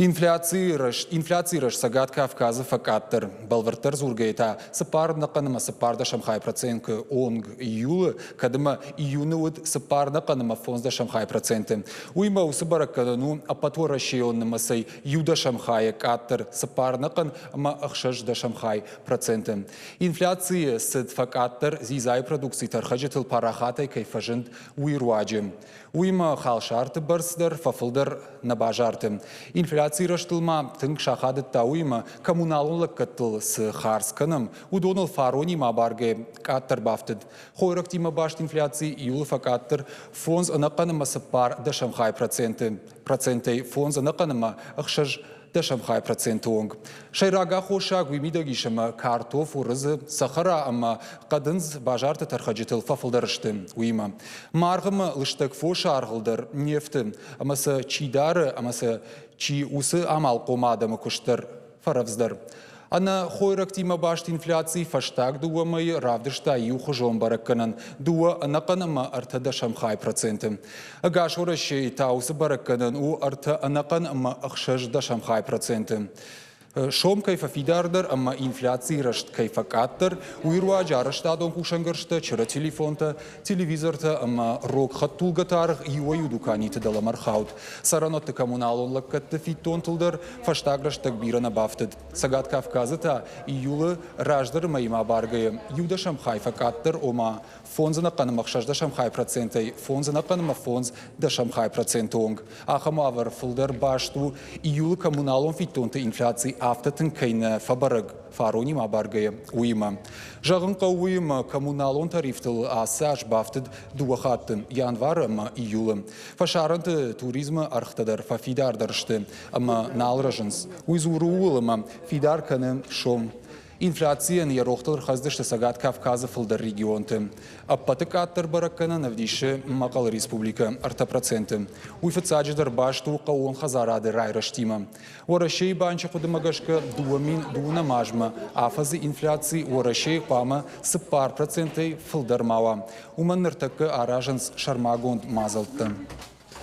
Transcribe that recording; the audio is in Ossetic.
Инфляцийы рӕзт, инфляцийы рӕзт Цӕгат Кавказы фӕкъаддӕр. Бӕлвырддӕр дзургӕйӕ та цыппар ӕнӕхъӕн ӕмӕ цыппӕрдӕсӕм хай проценты онг июлы, кӕд ӕмӕ июны уыд цыппар ӕнӕхъӕн ӕмӕ фондздӕсӕм хай проценты. Уыимӕ уыцы бӕрӕггӕнӕн у ӕппӕтуӕрӕсейон нымӕцӕй иу дӕсӕм хайӕ къаддӕр цыппар ӕнӕхъӕн ӕмӕ ӕхсӕз дӕсӕм хай проценты. Инфляцийы цыд фӕкъаддӕр дзидзайы продукци тӕрхӕджытыл парахатӕй кӕй фӕзынд, уый руаджы. Уыимӕ халсарты бӕрц дӕр фӕфылдӕр нӕ базарты. Инфляцийы рӕзтыл ма тынг сахадыдта уыимӕ, коммуналон лӕггӕдтыл цы хардз кӕнӕм, уыдоныл фаронимӕ абаргӕ къаддӕр бафтыд. Хойрӕгтимӕ баст инфляци июлы фӕкъаддӕр фондз ӕнӕхъӕн ӕмӕ цыппар дӕсӕм хай проценты, процентӕй фондз ӕнӕхъӕн ӕмӕ ӕхсӕз дӕсӕм хай проценты онг. Сӕйраг аххосаг уый мидӕг ис ӕмӕ картоф, уырыдзы, цӕхӕра ӕмӕ хъӕдындз базарты тӕрхӕджытыл фӕфылдӕр сты. Уыимӕ маргъ ӕмӕ лыстӕг фосы аргъыл дӕр не фты, ӕмӕ сӕ чи дары ӕмӕ сӕ чи уыцы амалхъом адӕмы куыст дӕр фӕрӕвдздӕр. Ӕнӕ хойрӕгтимӕ баст инфляци фӕстаг дыууӕ мӕйы равдыста иухуызон бӕрӕггӕнӕн дыууӕ ӕнӕхъӕн ӕмӕ ӕртӕ дӕсӕм хай проценты. Ӕгас Уӕрӕсейы та уыцы бӕрӕггӕнӕн у ӕртӕ ӕнӕхъӕн ӕмӕ ӕхсӕз дӕсӕм хай проценты. Сом кӕй фӕфидардӕр ӕмӕ инфляцийы рӕзт кӕй фӕкъаддӕр, уый руаджы арӕзтадон кусӕнгӕрзтӕ, чыры телефонтӕ, телевизортӕ ӕмӕ рог хӕдтулгӕты аргъ иуӕй-иу дуканиты дӕлӕмӕ рхауд. Цӕрӕнуӕтты коммуналон лӕггӕдты фиддонтыл дӕр фӕстаг рӕстӕг бирӕ нӕ бафтыд. Цӕгат Кавказы та июлы раздӕры мӕймӕ абаргӕйӕ иу дӕсӕм хай фӕкъаддӕр, ома фондз ӕнӕхъӕн ӕмӕ ӕхсӕздӕсӕм хай процентӕй фондз ӕнӕхъӕн ӕмӕ фондз дӕсӕм хай проценты онг. Ахӕм уавӕр фылдӕр баст у июлы коммуналон фиддонты инфляци афтӕ тынг кӕй нӕ фӕбӕрӕг фаронимӕ абаргӕйӕ, уыимӕ. Зӕгъын хъӕуы уыимӕ, коммуналон тарифтыл ацы аз бафтыд дыууӕ хатты январы ӕмӕ июлы. Фӕсарӕнты туризмы ӕргътӕ дӕр фӕфидардӕр сты ӕмӕ нал рӕзынц. Уый дзуры ууыл, ӕмӕ фидар кӕны сом. Инфляцийӕн йӕ рохтыл ӕрхӕцдзысты Цӕгат Кавказы фылдӕр регионты. Ӕппӕты къаддӕр бӕрӕггӕнӕн ӕвдисы Мӕхъӕлы республикӕ 3%. Уый фыццаджыдӕр баст у хъӕууон хӕдзарады райрӕзтимӕ. Уӕрӕсейы банчы хъуыдымӕ гӕсгӕ, дыууӕ мин дыууынӕм азмӕ афӕдзы инфляци Уӕрӕсейы хъуамӕ 4%-ӕй фылдӕр ма уа. Уымӕн ныртӕккӕ аразынц сӕрмагонд мадзӕлттӕ.